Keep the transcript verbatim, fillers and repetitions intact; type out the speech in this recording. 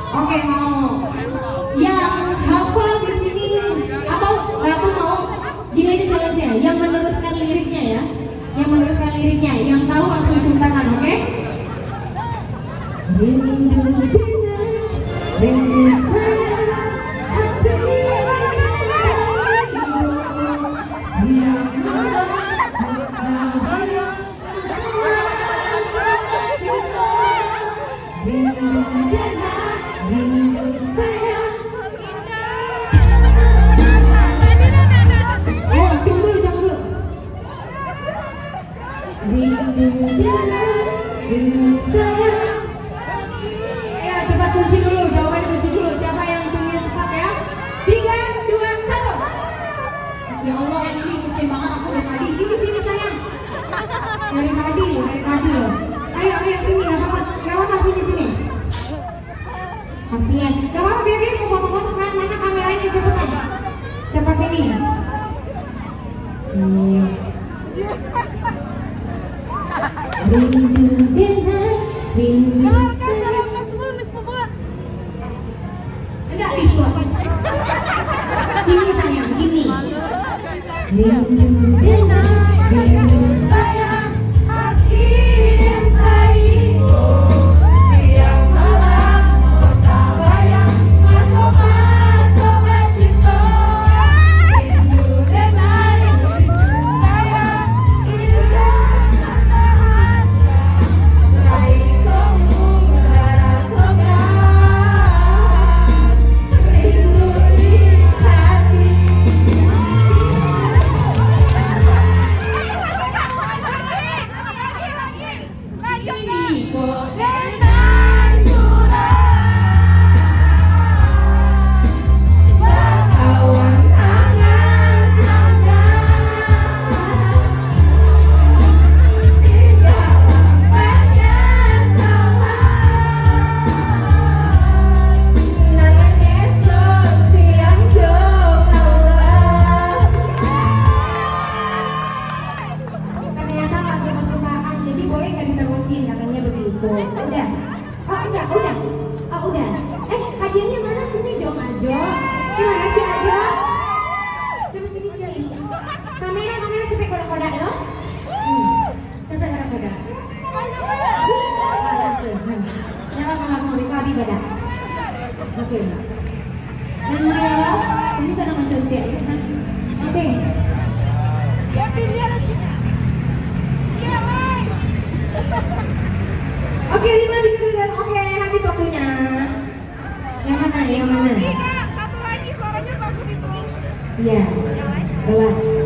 Oke, mau. Yang hafal di sini, atau Ratu mau? Gini aja challenge-nya, yang meneruskan liriknya ya. Yang meneruskan liriknya, yang tahu langsung cium tangan, oke? Rindu dengar, rindu sayang, hati rindu. Siang malam, kau bayang. Ayo, cium dulu, cium dulu. Rindu dalam, rindu sayang. Ayo, cepat kunci dulu, jawabannya kunci dulu. Siapa yang ciumnya cepat ya? Tiga, dua, satu. Ya Allah, yang ini pusing banget aku dari tadi. Sini, sini, sayang. Dari tadi, dari tadi loh. Ayo, ayo, sini, nggak apa-apa. Nggak apa-apa, sini, sini. Kasihan. Nggak apa-apa, biar dia mau foto-foto kan. Mana kameranya, cepetan. Cepat sini. Iya. Rindu dengar, rindu sayang. Enggak bisa. Gini sayang, gini. Rindu dengar, rindu sayang, hati yang taibo. Siang malam kau tabayang, maso-maso bacinto. Rindu dengar, rindu sayang, rindu Ternyata lagu kesukaan, jadi boleh nggak diterusin, katanya begitu. Udah. Oh, udah, udah. Oh, udah. Eh, hadiahnya mana, sini dong, Ajo? Terima kasih, Ajo. Coba sini sekali. Kamera, kamera, cepet kodak-kodak, yo. Hmm. Cepet kodak-kodak. Alah, tuh. Hmm. Jangan mengaku, itu Abi badak. Oke. Dan Maya, ini sana mencantik, ya. Oke. Oke, lima, tiga, dua, satu. Oke, habis waktunya. Yang mana, yang mana? Iya, kelas.